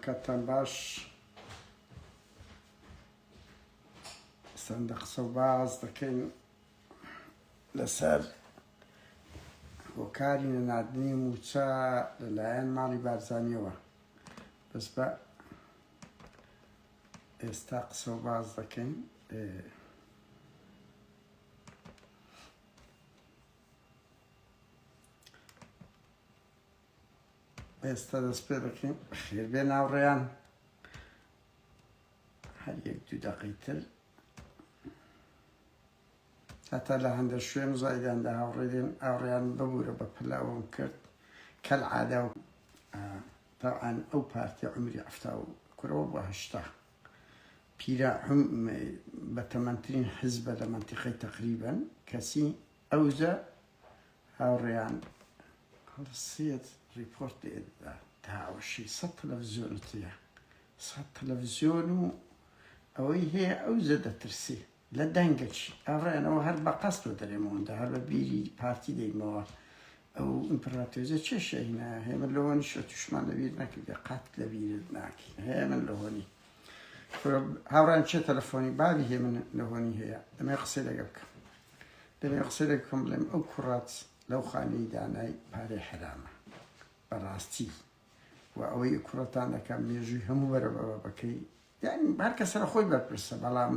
کاتتان باش سندە قسە و باز دەکەین لەسەر هۆکاری نەناردنی موچە لەلایەن ماڵی بارزانیەوە بەس بە ئێستا قسە و باز دەکەین ئێستا دەست پێ دەکەین خێر بێ ناوڕێیان هەر یەک دوو دەقەی تر هەتا لە هەندە شوێن زایداندا هاوڕێ دێن ئاوڕیان ببوورە بە پلاوم کرد کەل عادە و تاوان ئەو پارتی عمری عفتا و کورەوە بۆ هەشتا پیرە بە تەمەنترین حزبە لە منتیقەی تقریبن کەسی ئەوجە هاوڕێیان هەڵسێت ڕیپۆرت لێدەدا تاوەشی سە تەلەڤزیۆنت هەیە سە تەلەڤزیۆن و ئەوەی هەیە ئەو زە دەترسێ لە دەنگەکی هاوڕێیانەوە هەر بە قەستەوە دەرێمەوەندە هەر بە بیری پارتی دەیمەوە ئەو ئیمپراتۆزە چێ شەهینە هێمن لەوەنی شە توشمان لەبیر نەکردێ قەت لەبیرت ناکەین هێمن لەهۆنی هاوڕێیان چێ تەلەفۆنی بابی هێمن لەهۆنی هەیە دەمێ قسەی لەگەڵ بکەم دەمێ قسەی لەگەڵ بکەم بڵێم ئەو کوڕات لەو خانەی دانای پارەی حەرامە بەڕاستی و ئەوەی کوڕەتان دەکەم مێژووی هەموو بەرە بە بابەکەی یعنی هەر کەسە لە خۆی بەرپرسە بەڵام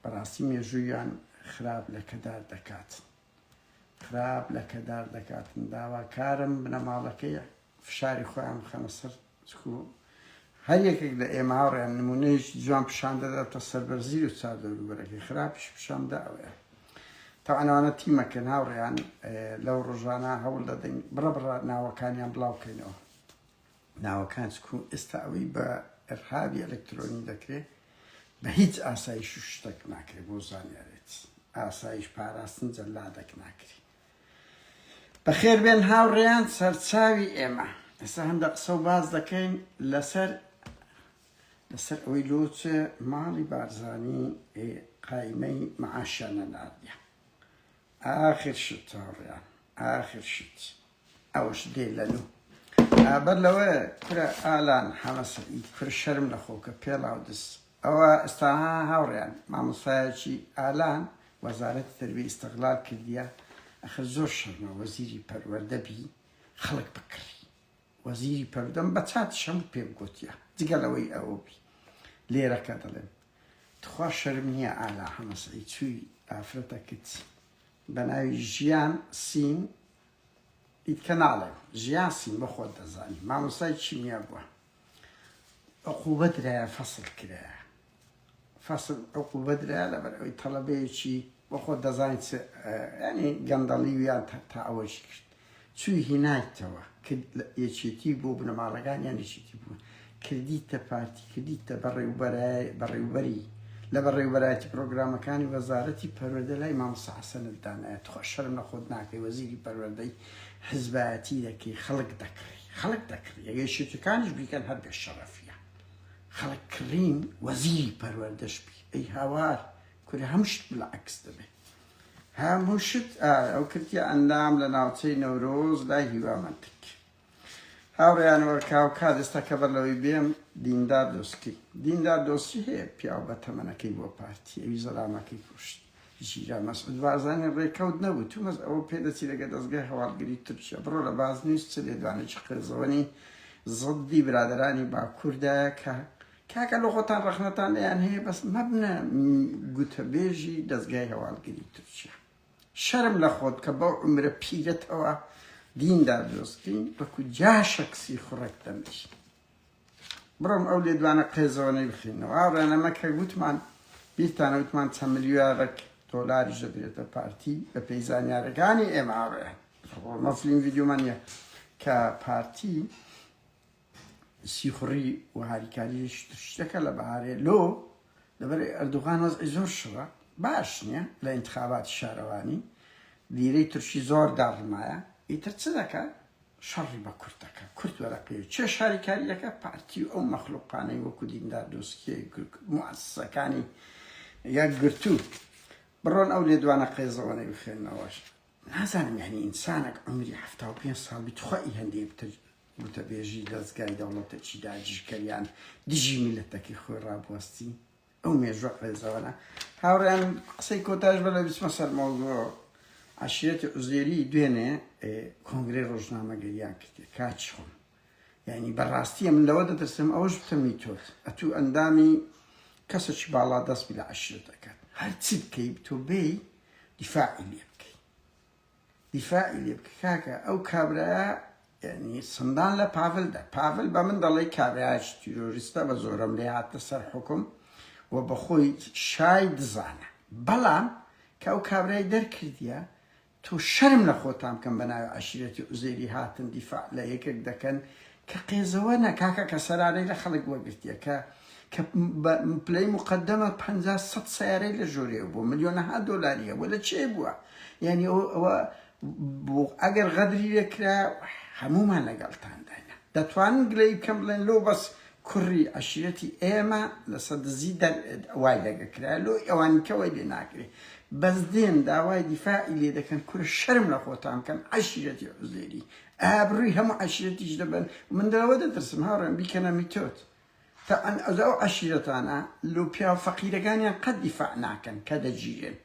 بەڕاستی مێژوویان خراپ لەکەدار دەکات خراپ لەکەدار دەکاتن داواکارم بنەماڵەکەی فشاری خۆیان بخەنە سەر چکو هەر یەکێک لە ئێمە هاوڕێیان نمونەیەکی جوان پیشان دەدات تا سەربەرزی و چار دەوروبەرەکەی خراپیش پیشان بدا ئەوەیە تاوان ئەوانە تیمەکەن هاوڕێیان لەو ڕۆژانە هەوڵ دەدەین بڕە بڕە ناوەکانیان بڵاو کەینەوە ناوەکان چکو ئێستا ئەوەی بە ئەرهابی ئەلکترۆنی دەکرێت بە هیچ ئاسایش و شتێک ناکرێت بۆ زانیارێت ئاسایش پاراستن جەلادێک ناکرێت بەخێربێن هاوڕێیان سەرچاوی ئێمە ئێستا هەندە قسە و باس دەکەین لەسەر لەسەر ئەوەی لۆچ ماڵی بارزانی قایمەی معاشیان نەناردیە ئاخر شت هاوڕێیان ئاخر شت ئەوەش دێ لەنو بەر لەوە کورە ئالان حەمە سەعید کورە شەرم لە خۆکە پێڵاو دز ئەوە ئێستا ها هاوڕێیان مامۆستایەکی ئالان وەزارەتی تەربیە ئیستغلال کردیە ئەخر زۆر شەرمە وەزیری پەروەردە بی خەڵک بکڕی وەزیری پەروەردەم بە چاتیش هەموو پێم گۆتیە جگە لەوەی ئەوە بی لێرەکە دەڵێم تخوا شەرم نییە ئالا حەمە سەعید چووی ئافرەتەکت بە ناوی ژیان سین ئیتکە ناڵێم ژیان سین بە خۆت دەزانی مامۆستای کیمیا بووە عقوبە درایە فەسڵ کرایە فەسڵ عقوبە درایە لەبەر ئەوەی تەڵەبەیەکی بۆ خۆت دەزانی چ ینی گەندەڵی ویان تا ئەوەشی کرد چووی هینایتەوە کرد یەکێتی بۆ بنەماڵەکانیان یەکێتی بوو کردیتە پارتی کردیتە بەڕێوبەری لە بەڕێوبەرایەتی پرۆگرامەکانی وەزارەتی پەروەردە لای مامۆستا حەسەنت دانایە تخوا شەرم لە خۆت ناکەی وەزیری پەروەردەی حزبایەتی دەکەی خەڵک دەکڕی خەڵک دەکڕی ئەگەر شێتەکانیش بیکەن هەر بێ شەڕەفیە خەڵک کڕین وەزیری پەروەردەش بی ئەی هاوار کورە هەموو شت بالعکس دەبێ هەموو شت ئەو کردیە ئەندام لە ناوچەی نەورۆز لای هیوا مەنتک هاوڕێیان وەک هاوکات ئێستا کە بەر لەوەی بێم دیندار دۆسکی دیندار دۆستی هەیە پیاو بە تەمەنەکەی بۆ پارتی ئەوی زەلامەکەی کوشت ژیرا مەسعود بارزانی ڕێکەوت نەبوو تومەز ئەوە پێدەچی لەگە دەستگای هەواڵگری تورکیا بڕۆ لە باز نیوز چ لێدوانێکی قێزەوەنی زدی برادەرانی باکوردایە کە کاکە لە خۆتان ڕەخنەتان لێیان هەیە بەس مەبنە گوتەبێژی دەستگای هەواڵگری تورکیا شەرم لە خۆت کە بەو عومرە پیرەتەوە دیندار دۆستکەین وەکو جاشەک سیخوڕێک دەمری بڕۆم ئەو لێدوانە قێزەوەنەی بخینەوە هاوڕێیان ئەمە کە گوتمان بیرتانە وتمان چەند ملیارێک دۆلاریش دەدرێتە پارتی بە پێی زانیارەکانی ئێمە هاوڕێیان مە فلیم ڤیدیۆمان نییە کە پارتی سیخوڕی و هاریکاریش شتەکە لە بەهارێ لۆ لەبەر ئەردوغان وەزعی زۆر شڕە باش نییە لە ئینتخاباتی شارەوانی لیرەی تورکی زۆر داڕمایە ئیتر چ دەکات شەڕی بە کورد دەکات کورد وەرەقەیە چێ شاریکاری دەکات پارتی و ئەو مەخلوقانەی وەکو دیندار دۆسکی موسسەکانی یەکگرتوو بڕۆن ئەو لێدوانە قێزەوەنەی بخێنەوەش نازانم یعنی ئینسانێک عمری 75 ساڵ بی تخوا ئی هەندێک بتر. گوتەبێژی دەزگای دەوڵەتێکی داگیرکەریان دژی میللەتەکەی خۆی ڕابوەستی؟ ئەو مێژوە قێزەوەنە. هاوڕێیان قسەی کۆتایش بە لە بچمە سەر مەوزوع. عەشیرەتی عوزێری دوێنێ کۆنگرەی ڕۆژنامەگەریان کردێ کاچ خۆم یعنی بەڕاستیە من لەوە دەترسم ئەوەش بتە میتۆد ئەتوو ئەندامی کەسێکی باڵا دەست بی لە عەشیرەتەکەت هەرچی بکەی تۆ بێی دیفاعی لێ بکەی دیفاعی لێ بکە کاکە ئەو کابرایە یعنی سندان لە پاڤل دا پاڤل بە من دەڵێ کابرایەکی تیرۆریستە بە زۆرەم لێ هاتە سەر حکوم و بەخۆی شای دزانە بەڵام کە ئەو کابرای دەرکردیە تۆ شەرم لە خۆتان بکەن بە ناوی عەشیرەتی عوزێری هاتن دیفاع لە یەکێک دەکەن کە قێزەوەنە کاکە کە سەرانەی لە خەڵک وەگرتیە کە کە پلەی مقدمە 50 سەد سیارەی لە ژۆرێ بوو ملیۆنەها دۆلاریە بوو لە چێ بووە یعنی ئەوە ئەگەر غەدری لێکرا هەمومان لەگەڵتاندایە دەتوانن گلەی بکەم بڵێن لۆ بەس کوڕی عەشیرەتی ئێمە لەسەر دزی دەر وای لەگە کرا لۆ ئەوانی کە وای لێ ناکرێ بەس دێن داوای دیفاعی لێ دەکەن کورە شەرم لە خۆتان بکەن عەشیرەتی عوزێری ئابڕووی هەموو عەشیرەتیش دەبەن من لەوە دەترسم هاوڕێم بیکەنە میتۆد تا ئەن ئەو عەشیرەتانە لۆ پیاو فەقیرەکانیان قەت دیفاع ناکەن کە دەگیرێن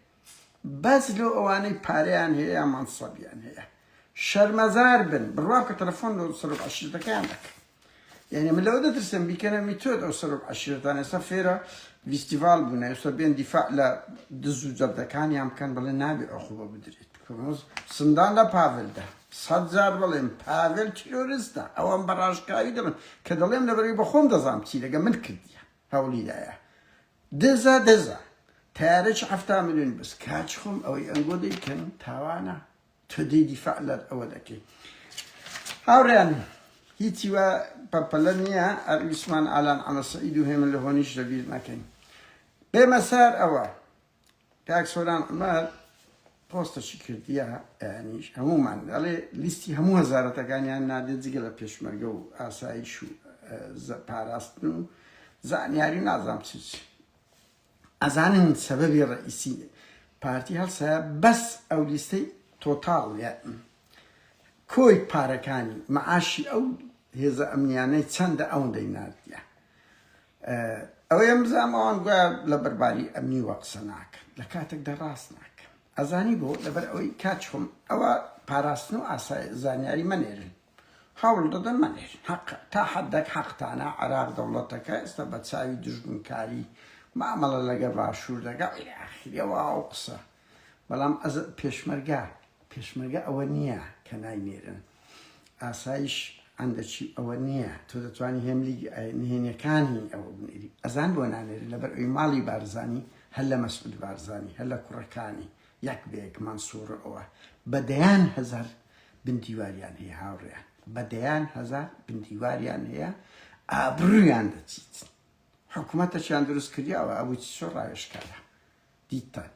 بەس لۆ ئەوانەی پارەیان هەیە یا مەنسەبیان هەیە شەرمەزار بن بڕوا بکە تەلەفۆن لۆ سەرۆک عەشیرەتەکەیان دەکەن یعنی من لەوە دەترسم بیکەنە میتۆد ئەو سەرۆک عەشیرەتان ئێستا فێرە ڤیستیڤال بوون ئێستا بێن دیفاع لە دز و جەردەکانیان بکەن بڵێ نابێ عقوبە بدرێت سندان لە پاڤلدا سەد جار بڵێم پاڤل تیرۆریستە ئەوەم بە ڕاشکاوی دەڵێم کە دەڵێم لەبەرەوەی بە خۆم دەزانم چی لەگە من کردیە هەوڵیدایە دزە دزە تەیارەکی 70 میلیۆن بەس کاچ خۆم ئەوەی ئەنگۆ دەیکەن تاوانە تۆ دێی دیفاع لە ئەوە دەکەی. هاوڕێیان هیچی وا پەپەلە نییە ئەر ویستمان ئالان عەمە سەعید و هێمن لەهۆنیش لەبیر نەکەین. بێمە سەر ئەوە کاک سۆران عومەر پۆستەکی کردیە یانیش هەمومان ئەڵێ لیستی هەموو هەزارەتەکانیان نادێت جگە لە پێشمەرگە و ئاسایش و پاراستن و زانیاری نازام چی چی ئەزانن سەبەبی ڕەئیسی پارتی هەڵسایە بەس ئەو لیستەی تۆتاڵ یا کۆی پارەکانی معاشی ئەو هێزە ئەمنیانەی چەندە ئەوەندەی ناردیە ئەوەیە بزانم ئەوان گوایە لە بەرباری ئەمنی وە قسە ناکەن لە کاتێکدا ڕاست ناکەن ئەزانی بۆ لەبەر ئەوەی کاچ خۆم ئەوە پاراستن و ئاسای زانیاری مەنێرن هەوڵ دەدەن مەنێرن حەق تا حەدەک حەقتانە عێراق دەوڵەتەکە ئێستا بە چاوی دوژمنکاری مامەڵە لەگەر باشوور دەکا ئیلی ئاخری ئەوە ئەو قسە بەڵام ئەز پێشمەرگە پێشمەرگە ئەوە نییە کە ناینێرن ئاسایش ئەندەچی ئەوە نییە تۆ دەتوانی هێملی نهێنیەکانی ئەوە بنێری ئەزان بۆ نانێری لەبەر ئەوی ماڵی بارزانی هەر لە مەسعود بارزانی هەر لە کوڕەکانی یەک بە یەک مەنسوور ئەوە بە دەیان هەزار بندیواریان هەیە هاوڕێیان بە دەیان هەزار بندیواریان هەیە ئابڕویان دەچیت حکوومەتەکیان دروست کردیاوە ئەبوو چ ڕاوێژکارە دیتان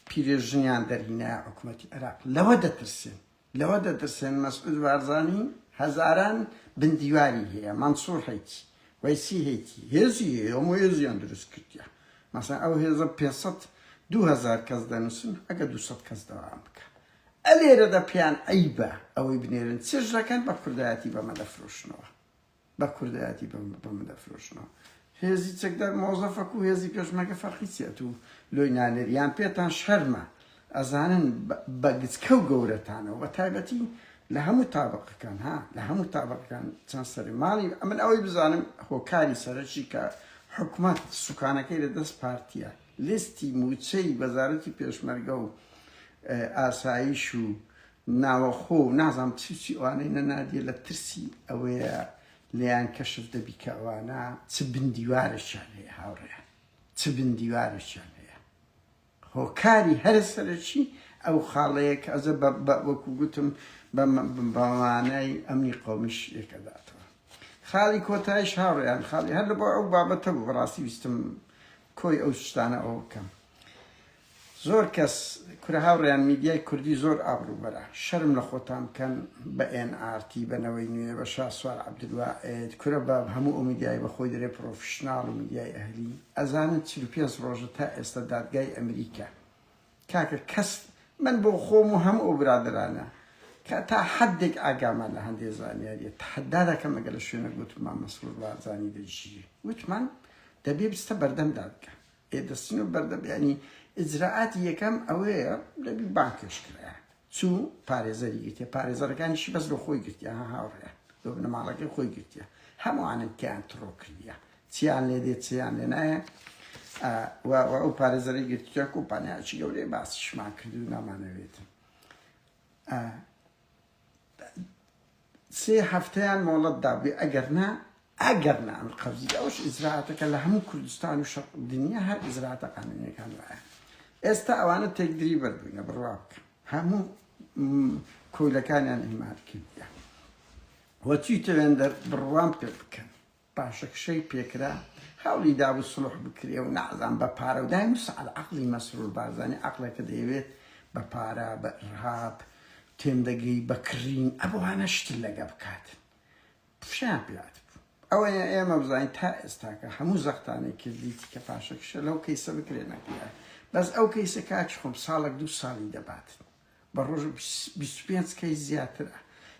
پیرێژنیان دەرهینایە حکوومەتی عێراق لەوە دەترسێن لەوە دەترسێن مەسعود بارزانی هەزاران بندیواری هەیە مەنسوور هەیتی وەیسی هەیتی هێزی هەیە هەموو هێزیان دروست کردیە مەسەن ئەو هێزە 500 2000 کەس دەنووسن ئەگە 200 کەس دەوام بکە ئەلێرەدا پێیان عەیبە ئەوەی بنێرن چش دەکەن بە کوردایەتی بەمە دەفرۆشنەوە بە کوردایەتی بەمە دەفرۆشنەوە هێزی چەکدار مۆزەفەک و هێزی پێشمەرگە فەرقی چیە تو لۆی نانێری یان پێتان شەرمە ئەزانن بە گچکە و گەورەتانەوە بە تایبەتی لە هەموو تابقەکان ها لە هەموو تابقەکان چەند سەری ماڵی ئەمن ئەوەی بزانم هۆکاری سەرەکی کە حکومەت سوکانەکەی لە دەست پارتیە لیستی مووچەی وەزارەتی پێشمەرگە و ئاسایش و ناوەخۆ و نازانم چی چی ئەوانەی نەناردیە لە ترسی ئەوەیە لێیان کەشف دەبی کە ئەوانە چ بندیوارێکیان هەیە هاوڕێیان چ بندیوارێکیان هەیە هۆکاری هەرە سەرەکی ئەو خاڵەیە کە ئەزە وەکو گوتم بەمانای ئەمنی قومیش یەکەداتەوە خاڵی کۆتایش هاوڕێیان خاڵی هەر لە بۆ ئەو بابەتە بوو بەڕاستی ویستم کۆی ئەو شتانە ئەوە بکەم زۆر کەس کورە هاوڕێیان میدیای کوردی زۆر ئابڕووبەرە شەرم لە خۆتان بکەن بە ئێن ئاڕ تی بە نەوەی نوێ بە شاسوار عەبدولواحید کورە بە هەموو ئەو میدیای بە خۆی دەرێ پڕۆفیشناڵ و میدیای ئەهلی ئەزانن 45 ڕۆژە تا ئێستا دادگای ئەمریکا کاکە کەس من بۆ خۆم و هەموو ئەو برادەرانە. کە تا حدێک ئاگامان لە هەندێ زانیاریە تەحەدا دەکەم ئەگەر لە شوێنە گوتمان مەسرور بارزانی دەگیرێ وتمان دەبێ بچتە بەردەم دادگا ئێ دەستن و بەردەم ینی ئیجرائاتی یەکەم ئەوەیە دەبی بانکێش کرا چوو پارێزەری گرتیە پارێزەرەکانیشی بەس لۆ خۆی گرتیە ها هاوڕێیان لۆ بنەماڵەکەی خۆی گرتیە هەمووانن تیان تڕۆ کردیە چیان لێ دێت چیان لێ نایە و ئەو پارێزەری گرتیە کۆمپانیاکی گەورەی باسیشمان کرد و نامانەوێت سێ هەفتەیان مۆڵەت دابووی ئەگەر نا ئەگەر نا ئەمر قەبزی ئەوش ئیجرائاتەکە لە هەموو کوردستان و شەق دنیا هەر ئیجرائاتە قانونیەکان وایە ئێستا ئەوانە تێکدری بەربووینە بڕوا بکە هەموو کۆیلەکانیان ئیمار کردیە وە چیتە وێندەر بڕوام پێ بکەن پاشەکشەی پێکرا، هەوڵی دابوو سوڵح بکرێ و نازانم بە پارە و دایم سەعد عەقڵی مەسرور بارزانی عەقڵێکە دەیەوێت بە پارە، بە ئیرهاب، تێمدەگەی، بە کڕین ئەوانە شت لەگە بکات. فشەیان پێ هاتبوو. ئەوەیە ئێمە بزانین تا ئێستاکە هەموو زەختانەی کردیتی کە پاشەکشە لەو کەیسە بکرێ نەکرا. بەس ئەو کەیسە کاکی خۆم ساڵێک دوو ساڵی دەبات. بە ڕۆژ 25 کەیس زیاترە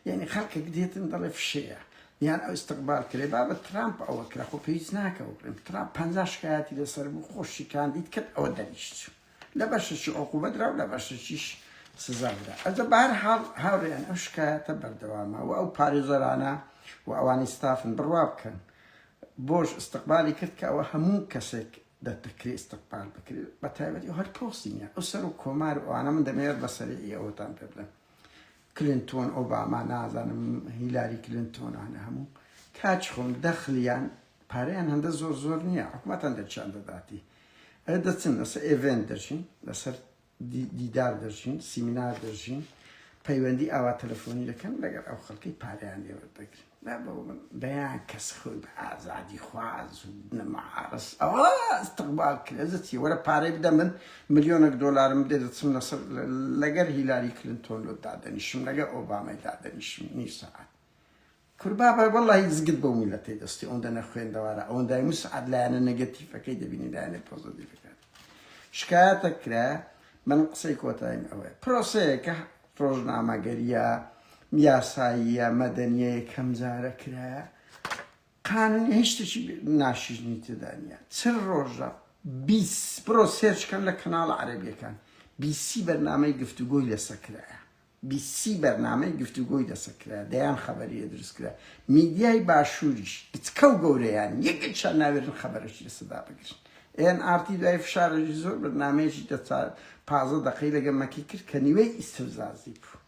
یعنی خەڵکێک دێتن دەڵێ فشەیە یان ئەو استقبال کرێ بابە ترامپ ئەوە کرا خۆ پێویست ناکە ئەو بڵێم ترامپ 50 شکایەتی لەسەر بوو خۆشی کاندید کرد ئەوە دەریشت لە بەشێکی عقوبە درا و لە بەشێکیش سزا درا ئەجە بەهەر حاڵ هاوڕێیان ئەو شکایەتە بەردەوامە و ئەو پارێزەرانە و ئەوانەی ستافن بڕوا بکەن بۆش استقبالی کرد کە ئەوە هەموو کەسێک دەکرێ ئیستقبال بکرێت بە تایبەتی هەر پۆستی نیە ئەو سەرۆک کۆمار و ئەوانە من دەمەوێت بە سەریعی ئەوەتان پێ بڵێم کلینتۆن ئۆباما نازانم هیلاری کلینتۆن ئەوانە هەموو کاچ خۆم دەخلیان پارەیان هەندە زۆر زۆر نییە حکومەتان دەچیان دەداتی ئەوێ دەچن لەسەر event دەچین لەسەر دیدار دەژین، سیمینار دەژین، پەیوەندی ئاوا تەلەفۆنی دەکەن لەگەڵ ئەو خەڵکەی پارەیان لێ وەردەگرن. نا بۆ من دەیان کەس خۆی بە ئازادی خواز و نەمعارس ئەوە استقبال کرد ئەزە چی وەرە پارەی بدە من ملیۆنێک دۆلارم بدە دەچم لەسەر لەگەر هیلاری کلینتۆن لۆ دادەنیشم لەگەر ئۆبامای دادەنیشم نیو سەعات کور بابە وەڵاهی زگت بەو میلەتەی دەستی ئەوەندە نەخوێندەوارە ئەوەندای مسعد لایەنە نێگەتیفەکەی دەبینی لایەنە پۆزەتیفەکە شکایەتە کرا من قسەی کۆتاییم ئەوەیە پرۆسەیەکە ڕۆژنامەگەریە یاساییە مەدەنیە یەکەم جارە کرایە قانونی هیچ شتێکی ناشیرینی تێدا نییە چل ڕۆژە بیس بڕۆ search کەن لە کەناڵە عەرەبیەکان بیسی بەرنامەی گفتوگۆی لەسەر کرایە 20 بەرنامەی گفتوگۆی لەسەر کرا، دەیان خەبەری لێ دروست کرا، میدیای باشووریش گچکە و گەورەیان یەکێکیان ناوێرن خەبەرێکی لەسەر دابگرن. ئێن ئاڕ تی دوای فشارێکی زۆر بەرنامەیەکی دە 15 دەقەی لەگەڵ مەکی کرد کە نیوەی ئیستفزازی بوو.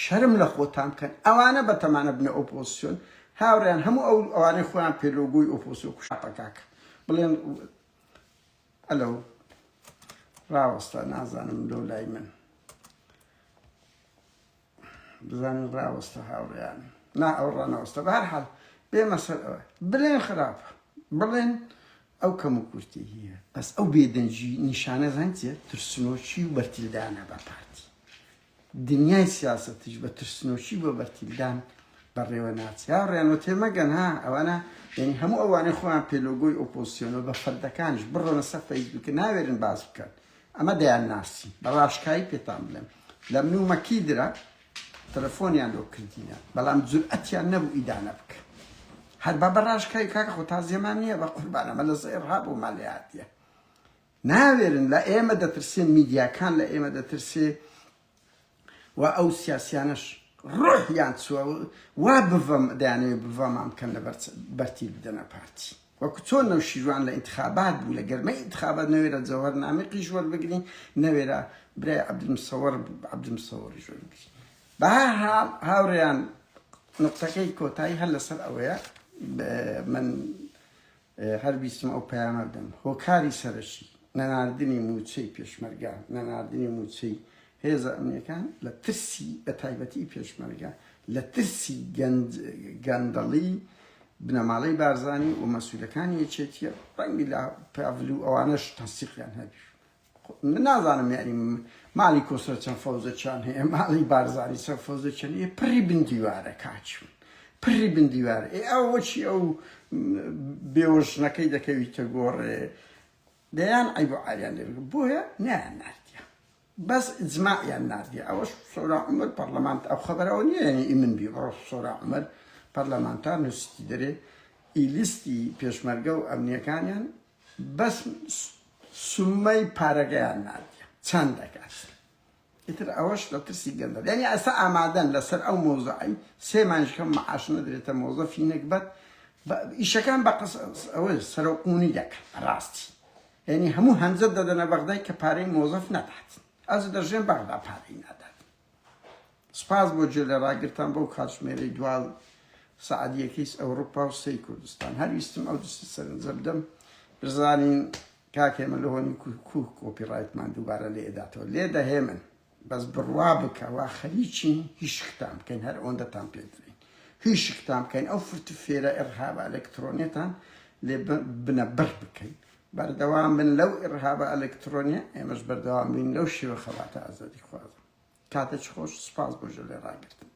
شەرم لە خۆتان بکەن ئەوانە بەتەمانە بنە ئۆپۆزسیۆن هاوڕێیان هەموو ئەو ئەوانەی خۆیان پێ لۆگۆی ئۆپۆزسیۆن کوشتە کاکە بڵێن ئەلەو ڕاوەستا نازانم لۆ لای من بزانین ڕاوەستە هاوڕێیان نا ئەو ڕانەوەستە بە هەر حال بێمە سەر ئەوە بڵێن خراپە بڵێن ئەو کەم و کورتی هەیە بەس ئەو بێدەنگی نیشانە زان چیە ترسنۆکی و بەرتیلدانە بە پارتی دنیای سیاسەتیش بە ترسنۆکی بۆ بەرتیلدان بەڕێوە ناچێ. هاوڕێیان وە تێمەگەن ها ئەوانە یعنی هەموو ئەوانەی خۆیان پێ لۆگۆی ئۆپۆزسیۆنەوە بە فەردەکانیش بڕۆنە سەر فەیسبوک ناوێرن باس بکەن ئەمە دەیان ناسی بە ڕاشکایی پێتان بڵێم لە من و مەکی درا تەلەفۆنیان لۆ کردینە بەڵام جورئەتیان نەبوو ئیدانە بکەن هەر بە بە ڕاشکایی کاکە خۆ تازیەمان نییە بە قوربان ئەمە لە زێڕ بۆمان لێ هاتیە ناوێرن لە ئێمە دەترسێ میدیاکان لە ئێمە دەترسێ و ئەو سیاسیانەش ڕۆحیان چووە وا بڤەم دەیانەوێت بڤەمان بکەن لە بەرتیل بدەنە پارتی وەکو چۆن نەوشیروان لە ئینتخابات بوو لە گەرمەی ئینتخابات نەوێرە جەوهەر نامیقیش وەربگری نەوێرە برای عەبدولمسەوەر عەبدولمسەوەریش وەربگری بە هەر حاڵ هاوڕێیان نقطەکەی کۆتایی هەر لەسەر ئەوەیە من هەر ویستم ئەو پەیامە بدەم، هۆکاری سەرەکی نەناردنی مووچەی پێشمەرگە، نەناردنی مووچەی هێزە ئەمنییەکان لە ترسی بە تایبەتی پێشمەرگە، لە ترسی گەندەڵی بنەماڵەی بارزانی و مەسولەکانی یەکێتیە، ڕەنگی لە پاڤل و ئەوانەش تەنسیقیان هەبی. من نازانم یعنی ماڵی کۆسرەت چەند فەوزەچیان هەیە ماڵی بارزانی چەند فەوزەچیان هەیە پڕی بن دیوارە کاچون پڕی بن دیوارە ئێ ئەوە چی ئەو بێوەژنەکەی دەکەویتە گۆڕێ دەیان عیب و عاریان لێ بۆیە نایان ناردیە. بەس ئیجماعیان ناردیە ئەوەش سۆران عومەر پەڕلەمانت ئەو خەبەرە ئەوە نییە یعنی ئی من بی بڕۆ سۆران عومەر پەرلەمانتار نووسیتی دەرێ ئی لیستی پێشمەرگە و ئەمنیەکانیان بەس سومەی پارەکەیان ناردیە چەند دەکات ئیتر ئەوەش لە ترسی گەندەڵ یعنی ئێستا ئامادەن لەسەر ئەو مۆزعی سێ مانگیش کەم معاش نەدرێتە مۆزەفی نەگبەت ئیشەکان بە قس ئەوە سەرۆقونی دەکەن ڕاستی یانی هەموو هەنجە دەدەنە بەغدای کە پارەی مۆزەف نەدات ئەز دەژێن بەغدا پارەی نادات سپاس بۆ گوێ لە ڕاگرتان بەو کاتژمێرەی دوا سەعات یەکەیس ئەوروپا و سێی کوردستان هەر ویستم ئەو دستی سەرنجە بدەم بزانین کاک هێمن لە هۆنی کوه کۆپی ڕایتمان دووبارە لێ ئەداتەوە لێ دەهێمن بەس بڕوا بکە وا خەریکین هیشکتان بکەین هەر ئەوەندەتان پێ دەڵێین هیشکتان بکەین ئەو فرت و فێرە ئیڕهابە ئەلکترۆنیەتان لێ بنە بڕ بکەین بەردەوام بن لەو ئیڕهابە ئەلکترۆنیە ئێمەش بەردەوام بین لەو شێوە خەباتە ئازادیخوازە کاتێکی خۆش سوپاس بۆ ژێ لێ ڕاگرتن.